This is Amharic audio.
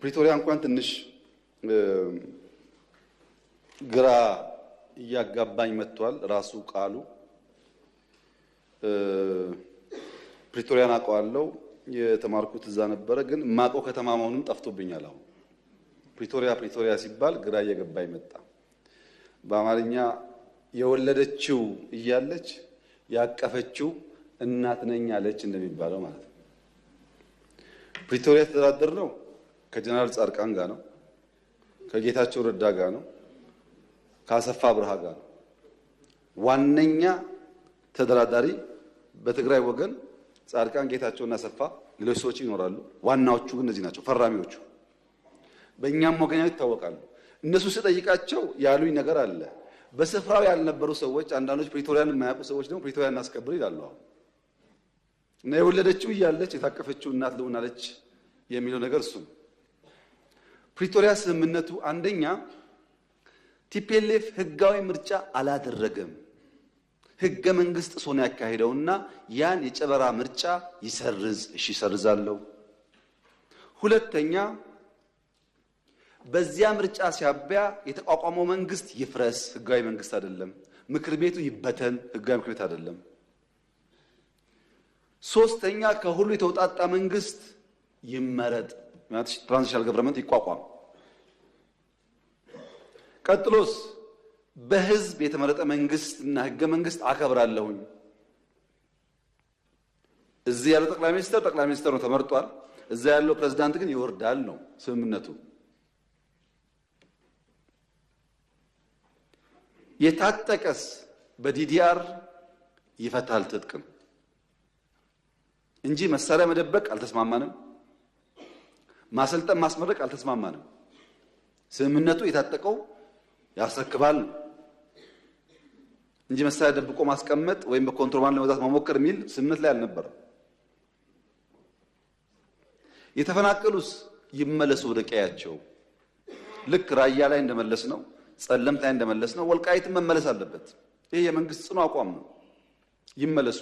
ፕሪቶሪያ እንኳን ትንሽ ግራ እያጋባኝ መጥቷል። ራሱ ቃሉ ፕሪቶሪያን አውቀዋለሁ፣ የተማርኩት እዛ ነበረ። ግን ማቀው ከተማ መሆኑን ጠፍቶብኛል። አሁን ፕሪቶሪያ ፕሪቶሪያ ሲባል ግራ እየገባኝ መጣ። በአማርኛ የወለደችው እያለች ያቀፈችው እናት ነኝ አለች እንደሚባለው ማለት ነው። ፕሪቶሪያ የተደራደር ነው ከጀነራል ጻድቃን ጋር ነው፣ ከጌታቸው ረዳ ጋር ነው፣ ከአሰፋ ብርሃ ጋር ነው። ዋነኛ ተደራዳሪ በትግራይ ወገን ጻድቃን፣ ጌታቸውና አሰፋ፣ ሌሎች ሰዎች ይኖራሉ። ዋናዎቹ ግን እነዚህ ናቸው፣ ፈራሚዎቹ። በእኛም ወገን ይታወቃሉ። እነሱ ስጠይቃቸው ያሉኝ ነገር አለ። በስፍራው ያልነበሩ ሰዎች፣ አንዳንዶች ፕሪቶሪያን የማያውቁ ሰዎች ደግሞ ፕሪቶሪያን እናስከብር ይላሉ። አሁን እና የወለደችው እያለች የታቀፈችው እናት ልሁን አለች የሚለው ነገር እሱ ነው። ፕሪቶሪያ ስምምነቱ አንደኛ TPLF ህጋዊ ምርጫ አላደረገም። ህገ መንግስት ጥሶ ነው ያካሄደውና ያን የጨበራ ምርጫ ይሰርዝ። እሺ ይሰርዛለሁ። ሁለተኛ በዚያ ምርጫ ሲያቢያ የተቋቋመው መንግስት ይፍረስ፣ ህጋዊ መንግስት አይደለም። ምክር ቤቱ ይበተን፣ ህጋዊ ምክር ቤት አይደለም። ሶስተኛ ከሁሉ የተውጣጣ መንግስት ይመረጥ፣ transitional government ይቋቋም። ቀጥሎስ በህዝብ የተመረጠ መንግስት እና ህገ መንግስት አከብራለሁኝ። እዚህ ያለው ጠቅላይ ሚኒስትር ጠቅላይ ሚኒስትር ነው ተመርጧል። እዛ ያለው ፕሬዝዳንት ግን ይወርዳል ነው ስምምነቱ። የታጠቀስ በ DDR ይፈታል ትጥቅም እንጂ መሳሪያ መደበቅ አልተስማማንም። ማሰልጠን ማስመረቅ አልተስማማንም። ስምምነቱ የታጠቀው ያስረክባል እንጂ መሳሪያ ደብቆ ማስቀመጥ ወይም በኮንትሮባንድ ለመግዛት መሞከር የሚል ስምምነት ላይ አልነበረም። የተፈናቀሉስ ይመለሱ ወደ ቀያቸው። ልክ ራያ ላይ እንደመለስ ነው፣ ጸለምት ላይ እንደመለስ ነው፣ ወልቃይትም መመለስ አለበት። ይህ የመንግስት ጽኑ አቋም ነው። ይመለሱ።